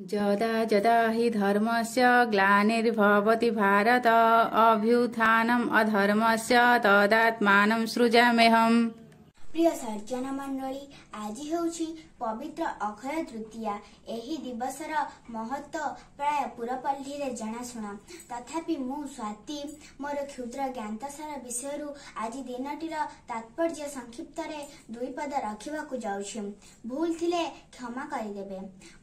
ଯଦା ଯଦା ହି ଧର୍ମସ୍ୟ ଗ୍ଲାନିର୍ଭବତି ଭାରତ ଅଭ୍ୟୁତ୍ଥାନମ୍ ଅଧର୍ମସ୍ୟ ତଦାତ୍ମାନଂ ସୃଜାମ୍ୟହମ୍। ପ୍ରିୟ ସଜ୍ଜନ ମଣ୍ଡଳୀ, ଆଜି ହେଉଛି ପବିତ୍ର ଅକ୍ଷୟ ତୃତୀୟା। ଏହି ଦିବସର ମହତ୍ତ୍ୱ ପ୍ରାୟ ପୁରପଲ୍ଲୀରେ ଜଣାଶୁଣା। ତଥାପି ମୁଁ ସ୍ୱାତି ମୋର କ୍ଷୁଦ୍ର ଜ୍ଞାତସାର ବିଷୟରୁ ଆଜି ଦିନଟିର ତାତ୍ପର୍ଯ୍ୟ ସଂକ୍ଷିପ୍ତରେ ଦୁଇ ପଦ ରଖିବାକୁ ଯାଉଛି। ଭୁଲ ଥିଲେ କ୍ଷମା କରିଦେବେ।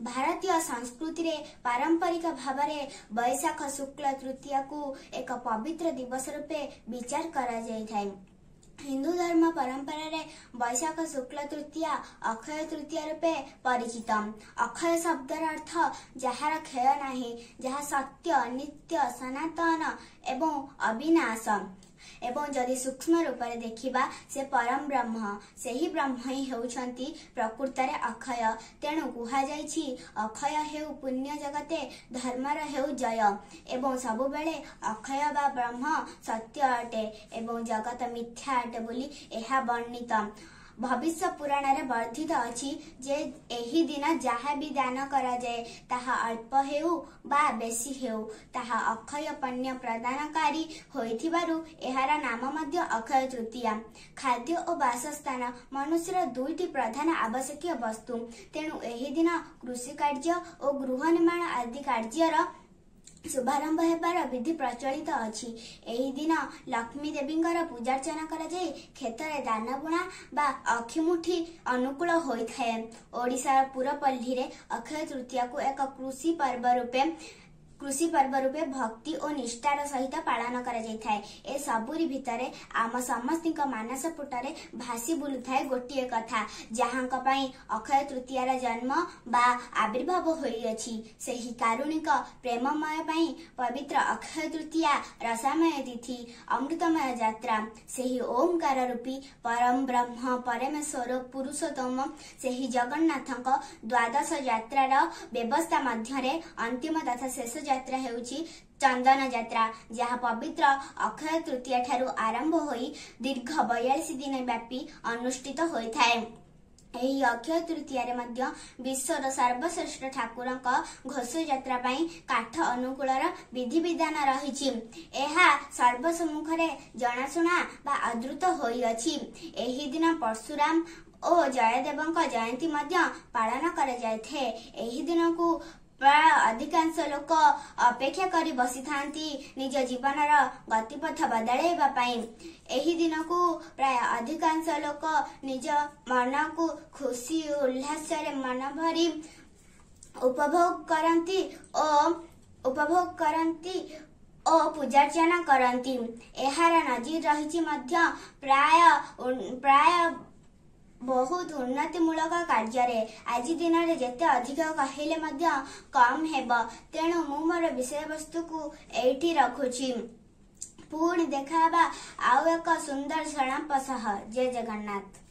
ଭାରତୀୟ ସଂସ୍କୃତିରେ ପାରମ୍ପରିକ ଭାବରେ ବୈଶାଖ ଶୁକ୍ଳ ତୃତୀୟାକୁ ଏକ ପବିତ୍ର ଦିବସ ରୂପେ ବିଚାର କରାଯାଇଥାଏ। ହିନ୍ଦୁ ଧର୍ମ ପରମ୍ପରାରେ ବୈଶାଖ ଶୁକ୍ଳ ତୃତୀୟା ଅକ୍ଷୟ ତୃତୀୟା ରୂପେ ପରିଚିତ। ଅକ୍ଷୟ ଶବ୍ଦର ଅର୍ଥ ଯାହାର କ୍ଷୟ ନାହିଁ, ଯାହା ସତ୍ୟ, ନିତ୍ୟ, ସନାତନ ଏବଂ ଅବିନାଶ। ଏବଂ ଯଦି ସୂକ୍ଷ୍ମ ରୂପରେ ଦେଖିବା, ସେ ପରମ ବ୍ରହ୍ମ। ସେହି ବ୍ରହ୍ମ ହିଁ ହେଉଛନ୍ତି ପ୍ରକୃତରେ ଅକ୍ଷୟ। ତେଣୁ କୁହାଯାଇଛି, ଅକ୍ଷୟ ହେଉ ପୁଣ୍ୟ ଜଗତେ, ଧର୍ମର ହେଉ ଜୟ। ଏବଂ ସବୁବେଳେ ଅକ୍ଷୟ ବା ବ୍ରହ୍ମ ସତ୍ୟ ଅଟେ ଏବଂ ଜଗତ ମିଥ୍ୟା ଅଟେ ବୋଲି ଏହା ବର୍ଣ୍ଣିତ। ଭବିଷ୍ୟ ପୁରାଣରେ ବର୍ଦ୍ଧିତ ଅଛି ଯେ ଏହି ଦିନ ଯାହା ବି ଦାନ କରାଯାଏ, ତାହା ଅଳ୍ପ ହେଉ ବା ବେଶୀ ହେଉ, ତାହା ଅକ୍ଷୟ ପୁଣ୍ୟ ପ୍ରଦାନକାରୀ ହୋଇଥିବାରୁ ଏହାର ନାମ ମଧ୍ୟ ଅକ୍ଷୟ ତୃତୀୟା। ଖାଦ୍ୟ ଓ ବାସସ୍ଥାନ ମନୁଷ୍ୟର ଦୁଇଟି ପ୍ରଧାନ ଆବଶ୍ୟକୀୟ ବସ୍ତୁ। ତେଣୁ ଏହି ଦିନ କୃଷି କାର୍ଯ୍ୟ ଓ ଗୃହ ନିର୍ମାଣ ଆଦି କାର୍ଯ୍ୟର ଶୁଭାରମ୍ଭ ହେବାର ବିଧି ପ୍ରଚଳିତ ଅଛି। ଏହି ଦିନ ଲକ୍ଷ୍ମୀ ଦେବୀଙ୍କର ପୂଜାର୍ଚ୍ଚନା କରାଯାଇ କ୍ଷେତରେ ଦାନ ବୁଣା ବା ଅକ୍ଷିମୁଠି ଅନୁକୂଳ ହୋଇଥାଏ। ଓଡ଼ିଶାର ପୁରପଲ୍ଲୀରେ ଅକ୍ଷୟ ତୃତୀୟାକୁ ଏକ କୃଷି ପର୍ବ ରୂପେ ଭକ୍ତି ଓ ନିଷ୍ଠାର ସହିତ ପାଳନ କରାଯାଇଥାଏ। ଏ ସବୁରି ଭିତରେ ଆମ ସମସ୍ତିଙ୍କ ମାନସ ପୁଟରେ ଭାସି ବୁଲୁଥାଏ ଗୋଟିଏ କଥା, ଯାହାଙ୍କ ପାଇଁ ଅକ୍ଷୟ ତୃତୀୟାର ଜନ୍ମ ବା ଆବିର୍ଭାବ ହୋଇଅଛି, ସେହି କାରୁଣିକ ପ୍ରେମମୟ ପାଇଁ ପବିତ୍ର ଅକ୍ଷୟ ତୃତୀୟା ରସମୟ ତିଥି, ଅମୃତମୟ ଯାତ୍ରା। ସେହି ଓମକାର ରୂପୀ ପରମ ବ୍ରହ୍ମ ପରମେଶ୍ୱର ପୁରୁଷୋତ୍ତମ ସେହି ଜଗନ୍ନାଥଙ୍କ ଦ୍ୱାଦଶ ଯାତ୍ରାର ବ୍ୟବସ୍ଥା ମଧ୍ୟରେ ଅନ୍ତିମ ତଥା ଶେଷ ଯାତ୍ରା ହେଉଛି ଚନ୍ଦନ ଯାତ୍ରା, ଯାହା ପବିତ୍ର ଅକ୍ଷୟ ତୃତୀୟା ଠାରୁ ଆରମ୍ଭ ହୋଇ ଦୀର୍ଘ 42 ଦିନ ବ୍ୟାପୀ ଅନୁଷ୍ଠିତ ହୋଇଥାଏ। ଏହି ଅକ୍ଷୟ ତୃତୀୟାରେ ମଧ୍ୟ ବିଶ୍ୱର ସର୍ବଶ୍ରେଷ୍ଠ ଠାକୁରଙ୍କ ଘୋଷଯାତ୍ରା ପାଇଁ କାଠ ଅନୁକୂଳର ବିଧିବିଧାନ ରହିଛି। ଏହା ସର୍ବସମ୍ମୁଖରେ ଜଣାଶୁଣା ବା ଆଦୃତ ହୋଇଅଛି। ଏହି ଦିନ ପରଶୁରାମ ଓ ଜୟଦେବଙ୍କ ଜୟନ୍ତୀ ମଧ୍ୟ ପାଳନ କରାଯାଇଥାଏ। ଏହି ଦିନକୁ ପ୍ରାୟ ଅଧିକାଂଶ ଲୋକ ଅପେକ୍ଷା କରି ବସିଥାନ୍ତି ନିଜ ଜୀବନର ଗତିପଥ ବଦଳାଇବା ପାଇଁ। ଏହି ଦିନକୁ ପ୍ରାୟ ଅଧିକାଂଶ ଲୋକ ନିଜ ମନକୁ ଖୁସି ଉଲ୍ଲାସରେ ମନ ଭରି ଉପଭୋଗ କରନ୍ତି ଓ ପୂଜାର୍ଚ୍ଚନା କରନ୍ତି। ଏହାର ନଜିର ରହିଛି ମଧ୍ୟ ପ୍ରାୟ ପ୍ରାୟ ବହୁତ ଉନ୍ନତିମୂଳକ କାର୍ଯ୍ୟରେ। ଆଜି ଦିନରେ ଯେତେ ଅଧିକ କହିଲେ ମଧ୍ୟ କମ୍ ହେବ। ତେଣୁ ମୁଁ ମୋର ବିଷୟବସ୍ତୁକୁ ଏଇଠି ରଖୁଛି। ପୁଣି ଦେଖାହେବା ଆଉ ଏକ ସୁନ୍ଦର ସଂଳାପ ସହ। ଜୟ ଜଗନ୍ନାଥ।